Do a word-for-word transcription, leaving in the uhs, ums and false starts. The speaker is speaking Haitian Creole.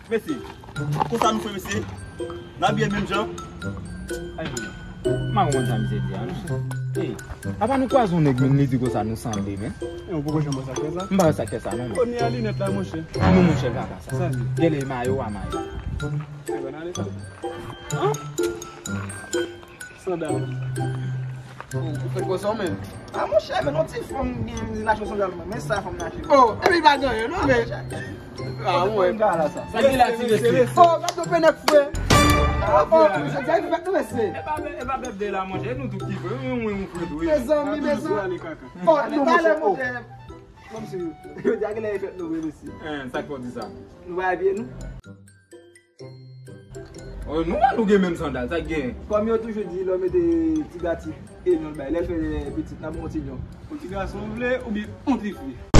Mesye, konsa nou fè, mesye? N abiye menm jan? Ay, m pa konprann sa misye di a, non. Ey, apa nou kwaze yon nèg, men li di konsa nou sanble, men? E, ou poko janm wè sa k fè sa? M pa wè sa k fè sa, non, men. Kounye a linèt la, monchè. Non, monchè, pa, pa sa. Sa di? Gade mayo a, mayo. Ay, bon, ale sa. An? Sandal. Ou fèk wè sa w menm? A, monchè, men yon ti fanm gen, li lache sandal mwen. Men sa fanm lache. O, epi pa gen anyen non, men. A, mwen. Sa gen la ti mesye. O, gade yon penèk fre. O, o, misye di a fèt nou mesye. E pa, e pa bèbde la, monchè, nou tout ki fre. Mwen, mwen, mwen fre tou, wi. Mezanmi, mezanmi. O, nou pale, monchè. Kòmsi, yo di a genlè e fèt nou vre, mesye. Sa k fè w di sa? Nou pa abiye nou? O, nou wè nou gen menm sandal, sa k gen? Kòm yo toujou di, lè w mete ti gati e lyon l bay, lè l fè pitit, n ap yon ti lyon. Yon ti gason w vle, oubyen yon ti fi?